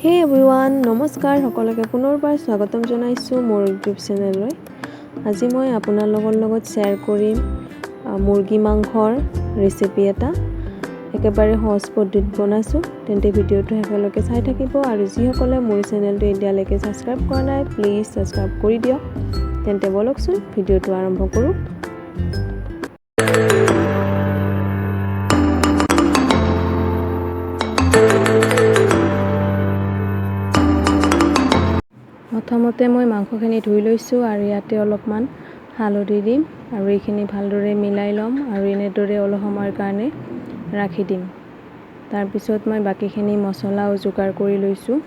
হে এভৰিৱান, নমস্কাৰ। সকলোকে পুনৰবাৰ স্বাগতম জনাইছোঁ মোৰ ইউটিউব চেনেললৈ। আজি মই আপোনালোকৰ লগত শ্বেয়াৰ কৰিম মুৰ্গী মাংসৰ ৰেচিপি এটা। একেবাৰে সহজ পদ্ধতিত বনাইছোঁ। তেন্তে ভিডিঅ'টো শেষলৈকে চাই থাকিব আৰু যিসকলে মোৰ চেনেলটো এতিয়ালৈকে ছাবস্ক্ৰাইব কৰা নাই, প্লিজ ছাবস্ক্ৰাইব কৰি দিয়ক। তেন্তে ব'লকচোন, ভিডিঅ'টো আৰম্ভ কৰোঁ। প্ৰথমতে মই মাংসখিনি ধুই লৈছোঁ আৰু ইয়াতে অলপমান হালধি দিম আৰু এইখিনি ভালদৰে মিলাই ল'ম আৰু এনেদৰে অলপ সময়ৰ কাৰণে ৰাখি দিম। তাৰপিছত মই বাকীখিনি মছলাও যোগাৰ কৰি লৈছোঁ।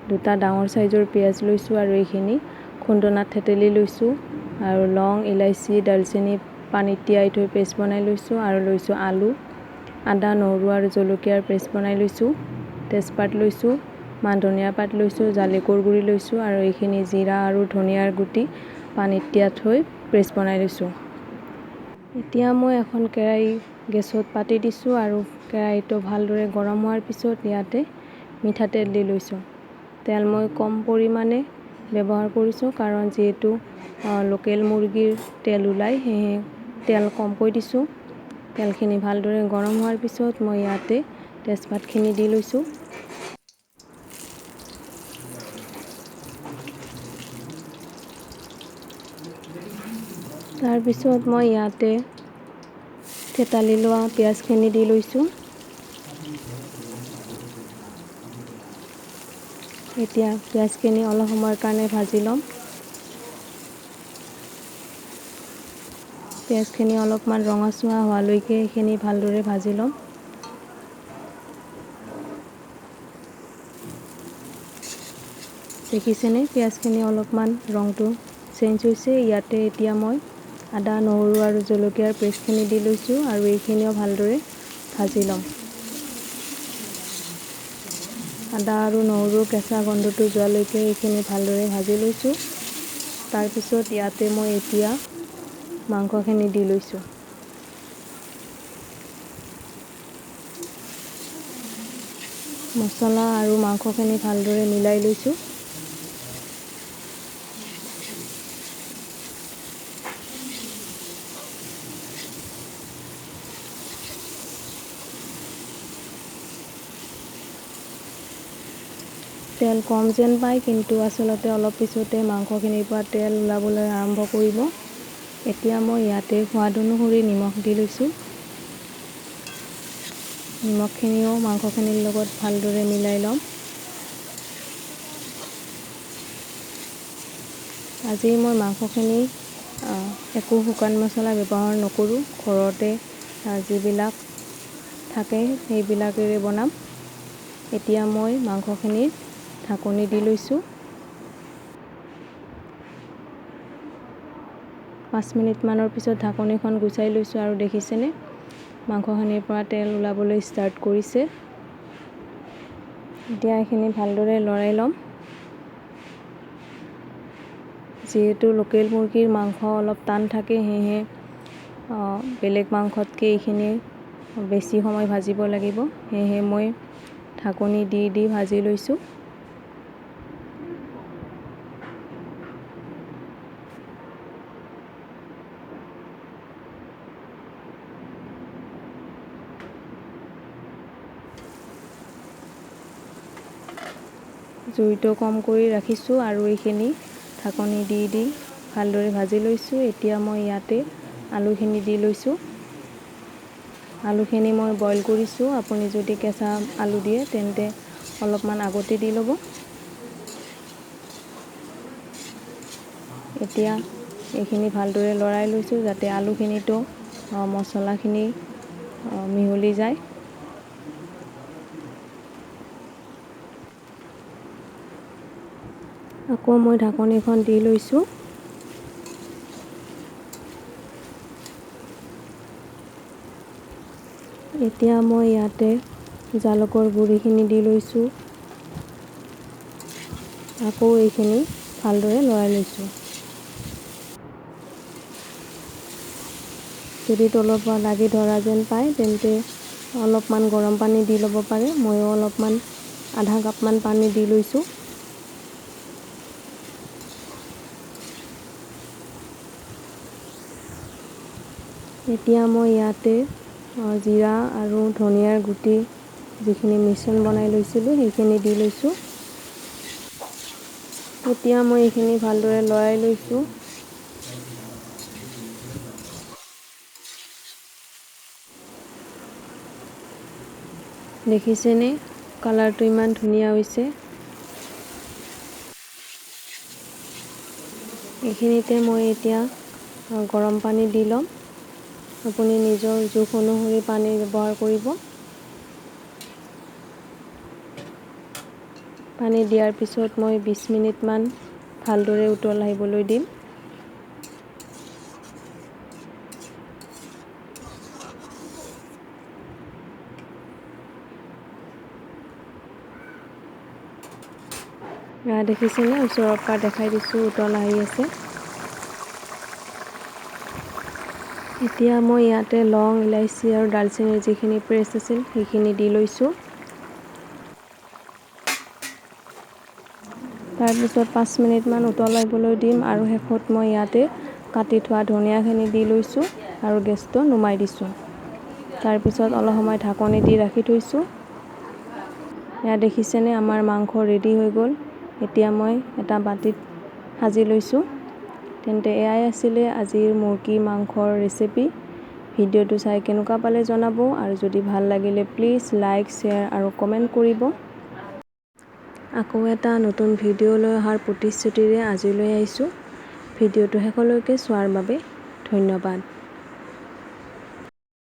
দুটা ডাঙৰ চাইজৰ পিঁয়াজ লৈছোঁ আৰু এইখিনি খুন্দনাত থেতেলি লৈছোঁ আৰু লং, ইলাচি, দালচেনি পানীত তিয়াই থৈ পেষ্ট বনাই লৈছোঁ আৰু লৈছোঁ আলু, আদা, নহৰু আৰু জলকীয়াৰ পেষ্ট বনাই লৈছোঁ। তেজপাত লৈছোঁ, মান ধনিয়া পাত লৈছোঁ, জালুকৰ গুড়ি লৈছোঁ আৰু এইখিনি জিৰা আৰু ধনিয়াৰ গুটি পানীত তিয়াই থৈ পেষ্ট বনাই লৈছোঁ। এতিয়া মই এখন কেৰাহী গেছত পাতি দিছোঁ আৰু কেৰাহীটো ভালদৰে গৰম হোৱাৰ পিছত ইয়াতে মিঠাতেল দি লৈছোঁ। তেল মই কম পৰিমাণে ব্যৱহাৰ কৰিছোঁ, কাৰণ যিহেতু লোকেল মুৰ্গীৰ তেল ওলায়, সেয়েহে তেল কমকৈ দিছোঁ। তেলখিনি ভালদৰে গৰম হোৱাৰ পিছত মই ইয়াতে তেজপাতখিনি দি লৈছোঁ। তাৰপিছত মই ইয়াতে থেতালি লোৱা পিঁয়াজখিনি দি লৈছোঁ। এতিয়া পিঁয়াজখিনি অলপ সময়ৰ কাৰণে ভাজি ল'ম। পিঁয়াজখিনি অলপমান ৰঙচুৱা হোৱালৈকে এইখিনি ভালদৰে ভাজি ল'ম। দেখিছেনে, পিঁয়াজখিনি অলপমান ৰংটো চেঞ্জ হৈছে। ইয়াতে এতিয়া মই আদা, নহৰু আৰু জলকীয়াৰ পেষ্টখিনি দি লৈছোঁ আৰু এইখিনিও ভালদৰে ভাজি ল'ম। আদা আৰু নহৰুৰ কেঁচা গোন্ধটো যোৱালৈকে এইখিনি ভালদৰে ভাজি লৈছোঁ। তাৰপিছত ইয়াতে মই এতিয়া মাংসখিনি দি লৈছোঁ। মছলা আৰু মাংসখিনি ভালদৰে মিলাই লৈছোঁ। তেল কম যেন পায়, কিন্তু আচলতে অলপ পিছতে মাংসখিনিৰ পৰা তেল ওলাবলৈ আৰম্ভ কৰিব। এতিয়া মই ইয়াতে সোৱাদ অনুসৰি নিমখ দি লৈছোঁ। নিমখখিনিও মাংসখিনিৰ লগত ভালদৰে মিলাই ল'ম। আজি মই মাংসখিনি একো শুকান মছলা ব্যৱহাৰ নকৰোঁ, ঘৰতে যিবিলাক থাকে সেইবিলাকেৰে বনাম। এতিয়া মই মাংসখিনিত ঢাকনি দি লৈছোঁ। 5 মিনিটমানৰ পিছত ঢাকনিখন গুচাই লৈছোঁ আৰু দেখিছেনে, মাংসখিনিৰ পৰা তেল ওলাবলৈ ষ্টাৰ্ট কৰিছে। এতিয়া এইখিনি ভালদৰে লৰাই ল'ম। যিহেতু লোকেল মুৰ্গীৰ মাংস অলপ টান থাকে, সেয়েহে বেলেগ মাংসতকৈ এইখিনি বেছি সময় ভাজিব লাগিব। সেয়েহে মই ঢাকনি দি দি ভাজি লৈছোঁ। জুইটো কম কৰি ৰাখিছোঁ আৰু এইখিনি ঢাকনি দি দি ভালদৰে ভাজি লৈছোঁ। এতিয়া মই ইয়াতে আলুখিনি দি লৈছোঁ। আলুখিনি মই বইল কৰিছোঁ। আপুনি যদি কেঁচা আলু দিয়ে তেন্তে অলপমান আগতে দি ল'ব। এতিয়া এইখিনি ভালদৰে লৰাই লৈছোঁ যাতে আলুখিনিতো মছলাখিনি মিহলি যায়। আকৌ মই ঢাকনিখন দি লৈছোঁ। এতিয়া মই ইয়াতে জালুকৰ গুড়িখিনি দি লৈছোঁ। আকৌ এইখিনি ভালদৰে লৰাই লৈছোঁ। যদি তলৰ পৰা লাগি ধৰা যেন পায় তেন্তে অলপমান গৰম পানী দি ল'ব পাৰে। ময়ো অলপমান আধা কাপমান পানী দি লৈছোঁ। এতিয়া মই ইয়াতে জিৰা আৰু ধনিয়াৰ গুটি যিখিনি মিশ্ৰণ বনাই লৈছিলোঁ সেইখিনি দি লৈছোঁ। এতিয়া মই এইখিনি ভালদৰে লৰাই লৈছোঁ। দেখিছেনে কালাৰটো ইমান ধুনীয়া হৈছে। এইখিনিতে মই এতিয়া গৰম পানী দি ল'ম। আপুনি নিজৰ জোখ অনুসৰি পানী ব্যৱহাৰ কৰিব। পানী দিয়াৰ পিছত মই 20 মিনিটমান ভালদৰে উতল আহিবলৈ দিম। দেখিছেনে ওচৰৰ পৰা দেখাই দিছোঁ, উতল আহি আছে। এতিয়া মই ইয়াতে লং, ইলাচি আৰু ডালচেনিৰ যিখিনি পেষ্ট আছিল সেইখিনি দি লৈছোঁ। তাৰপিছত 5 মিনিটমান উতলাবলৈ দিম আৰু শেষত মই ইয়াতে কাটি থোৱা ধনিয়াখিনি দি লৈছোঁ আৰু গেছটো নুমাই দিছোঁ। তাৰপিছত অলপ সময় ঢাকনি দি ৰাখি থৈছোঁ। এয়া দেখিছেনে আমাৰ মাংস ৰেডি হৈ গ'ল। এতিয়া মই এটা বাতিত সাজি লৈছোঁ। তেন্তে এয়াই আছিলে আজিৰ মুৰ্গী মাংসৰ ৰেচিপি। ভিডিঅ'টো চাই কেনেকুৱা পালে জনাব আৰু যদি ভাল লাগিলে প্লিজ লাইক, শ্বেয়াৰ আৰু কমেণ্ট কৰিব। আকৌ এটা নতুন ভিডিঅ' লৈ অহাৰ প্ৰতিশ্ৰুতিৰে আজিলৈ আহিছোঁ। ভিডিঅ'টো শেষলৈকে চোৱাৰ বাবে ধন্যবাদ।